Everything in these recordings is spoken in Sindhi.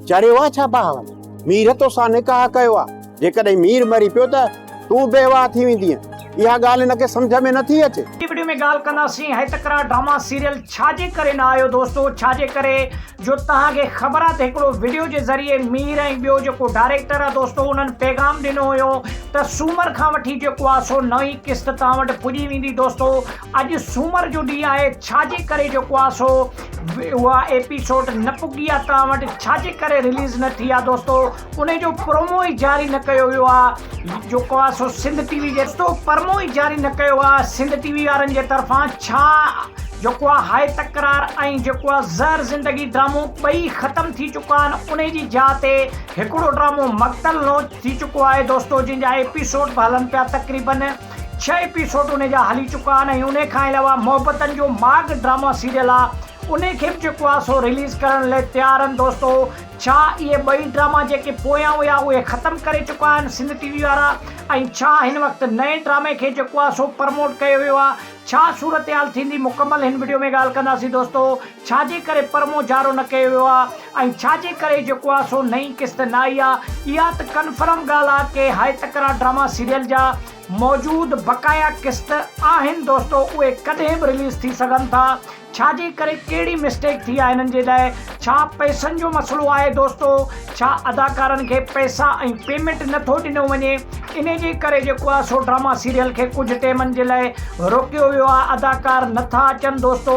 چريو آ ڇا بهاول؟ مير توسان نڪاح ڪيو آ، جيڪڏهن مير مري پيو ته تون بيواهه ٿي ويندينء. اها ڳالهه هن کي سمجهه ۾ نٿي اچي. هن وڊيو ۾ ڳالهه ڪنداسين هي تڪرار ڊراما سيريل ڇا جي ڪري نه آيو دوستو ڇا جي ڪري جو توهان کي خبر آ ته هڪڙو وڊيو جي ذريعي مير ۽ ٻيو جيڪو ڊائريڪٽر آ دوستو انهن پيغام ڏنو هيو ته سومر کان وٺي جيڪو آ سو نئين قسط توهان وٽ پڄي ويندي دوستو اڄ سومر جو ڏينهن آهي ڇا جي ڪري جيڪو آ سو اها ايپيسوڊ نه پڳي آ توهان وٽ ڇا جي ڪري رليز نه ٿي آ دوستو انهي جو پرومو ئي جاري نه ڪيو ويو آ جيڪو آ سو سنڌ ٽي وي جي دوستو پرمو ئي جاري نه ڪيو آ سنڌ ٽي وي وارن جي طرفان ڇا جيڪو آ هاء تڪرار ۽ جيڪو آ زهر زندگي ڊرامو ٻئي ختم ٿي چڪا آهن انهي جي جاء تي هڪڙو ڊرامو مقتل لانچ ٿي چڪو آهي دوستو جنهن جا ايپيسوڊ به هلن پيا تقريبن ڇهه ايپيسوڊ انهي جا هلي چڪا آهن ۽ انهي کان علاوه محبتن جو ماڳ ڊراما سيريل آ انهي کي به جيڪو آ سو رليز ڪرڻ لئه تيار آهن دوستو ڇا اهي ٻئي ڊراما جيڪي پويان هيا اهي ختم ڪري چڪا آهن سنڌ ٽي وي وارا ۽ ڇا هن وقت نئين ڊرامي کي جيڪو آ سو پرموٽ ڪيو ويو آ ڇا صورتحال ٿيندي مڪمل هن وڊيو ۾ ڳالهه ڪنداسين دوستو ڇا جي ڪري پرمو جارو نه ڪيو ويو آ ۽ ڇا جي ڪري جيڪو آ سو نئين قسط نه آئي آ اها ته ڪنفرم ڳالهه آ ڪي هاء تڪرار ڊراما سيريل جا موجود بقايا قسط آهن دوستو اهي ڪڏهن به رليز ٿي سگهن ٿا ڇا جي ڪري ڪهڙي مسٽيڪ ٿي آهي هنن جي لاء ڇا پئسن جو مسئلو آهي دوستو ڇا اداڪارن کي پئسا ۽ پيمنٽ نه ٿو ڏنو وڃي انهي جي ڪري جيڪو آهي سو ڊراما سيريل کي ڪجهه ٽيمن جي لاء روڪيو ويو آهي اداڪار نه ٿا اچن دوستو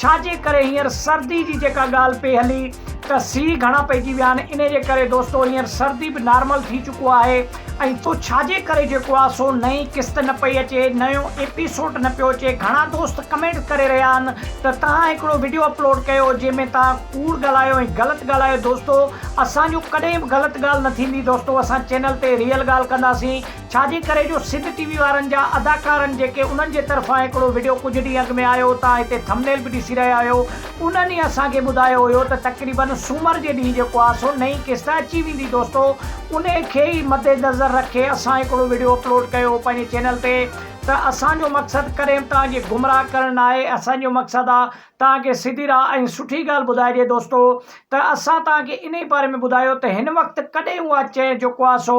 ڇا جي ڪري هينئر سردي جي جيڪا ڳالهه پئي هلي ته سيء گهڻا پئجي ويا آهن انهي جي ڪري دوستو هينئر سردي به نارمل ٿي چڪو آهي ۽ تو ڇا جي ڪري جيڪو آ سو نئين قسط نه پئي اچي نيو ايپيسوڊ نه پيو اچي گهڻا دوست ڪمينٽ ڪري رهيا آهن ته توهان هڪڙو وڊيو اپلوڊ ڪيو جنهن ۾ توهان ڪوڙ ڳالهايو ۽ غلط ڳالهايو دوستو اسان جو ڪڏهن به غلط ڳالهه نه ٿيندي دوستو اسان چينل تي ريئل ڳالهه ڪنداسين ڇا جي ڪري جو سنڌ ٽي وي وارن جا اداڪارن جيڪي انهن جي طرفان هڪڙو وڊيو ڪجهه ڏينهن اڳ ۾ آيو توهان هتي ٿمنيل به ڏسي رهيا آهيو انهن ئي اسان کي ٻڌايو هيو ته تقريبن سومر جي ڏينهن جيڪو آهي سو نئين قسط اچي ويندي دوستو انهي کي ئي مد نظر رکي اسان هڪڙو وڊيو اپلوڊ ڪيو هو پنهنجي چينل تي ته اسان جو مقصد ڪڏهن به توهان کي گمراهه ڪرڻ نه آهي اسان جو مقصد آهي توهان کي سڌي راهه ۽ سٺي ڳالهه ٻڌائجي دوستو ته اسان توهان کي انهي باري ۾ ٻڌايو ته هن وقت ڪڏهن اها چئي جيڪو آهي سو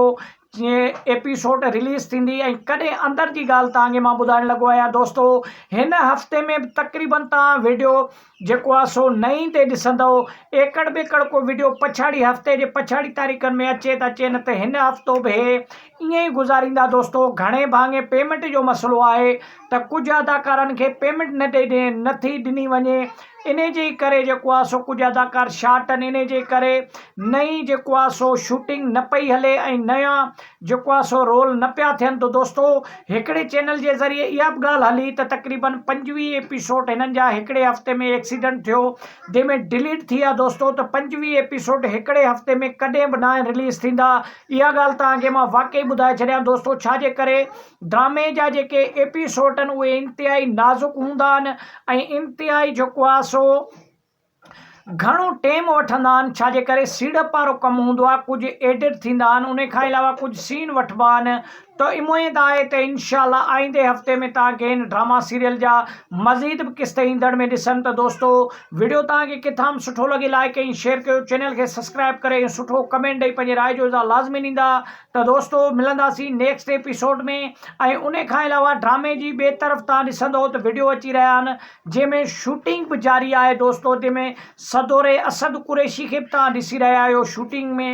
ايپيسوڊ رليز ٿيندي ۽ ڪڏهن اندر جي ڳالهه توهان کي مان ٻڌائڻ لڳو آهيان دوستو هن هفتي ۾ به تقريبن توهان ويڊيو جيڪو آهي سو نه ايندي ڏسندؤ ايڪڙ ٻيڪڙ ڪو ويڊيو پڇاڙي هفتي جي پڇاڙي تاريخن ۾ اچي ته اچي نه ته هن هفتو به هي ائين ئي گذاريندا دوستو گهڻي ڀاڱي پيمنٽ جو مسئلو آهي ته ڪجهه اداڪارن کي پيمنٽ نه ڏئي نه ٿي ڏني وڃي انهي جي ڪري جيڪو آ سو ڪجهه اداڪار شارٽ آهن انهي جي ڪري نئين جيڪو آ سو شوٽنگ نه پئي هلي ۽ نيا جيڪو آ سو رول نه پيا ٿين ته دوستو هڪڙي چينل جي ذريعي اها به ڳالهه هلي ته تقريبن 25 ايپيسوڊ هنن جا هڪڙي هفتي ۾ ايڪسيڊنٽ ٿيو جنهن ۾ ڊليٽ ٿي ويا دوستو ته 25 ايپيسوڊ هڪڙي هفتي ۾ ڪڏهن به ناهن رليز ٿيندا اها ڳالهه توهان کي مان واقعي ٻڌائي ڇڏيان دوستو ڇا جي ڪري ڊرامي جا جيڪي ايپيسوڊ آهن اهي انتهائي نازڪ هوندا آهن ۽ انتهائي جيڪو آهي سو گهڻو ٽيم وٺندا آهن ڇا جي ڪري سيڙپ وارو ڪم هوندو آهي ڪجهه ايڊٽ ٿيندا آهن ان کان علاوه ڪجهه سين وٺبا آهن ته اميد آهي ته انشاء الله آئيندي هفتي ۾ توهان کي هن ڊراما سيريل جا مزيد به قسط ايندڙ ۾ ڏسن ته دوستو وڊيو توهان کي ڪٿان به سٺو لڳي لائڪ ۽ شيئر ڪيو چينل کي سبسڪرائب ڪري ۽ سٺو ڪمينٽ ڏئي پنهنجي راء جو اظهار لازمي ڏيندا ته دوستو ملنداسين نيڪسٽ ايپيسوڊ ۾ ۽ انهي کان علاوه ڊرامي جي ٻئي طرف توهان ڏسندو ته وڊيو اچي رهيا آهن جنهن ۾ شوٽنگ به جاري آهي دوستو جنهن ۾ سدوري اسد قريشي کي به توهان ڏسي رهيا آهيو شوٽنگ ۾.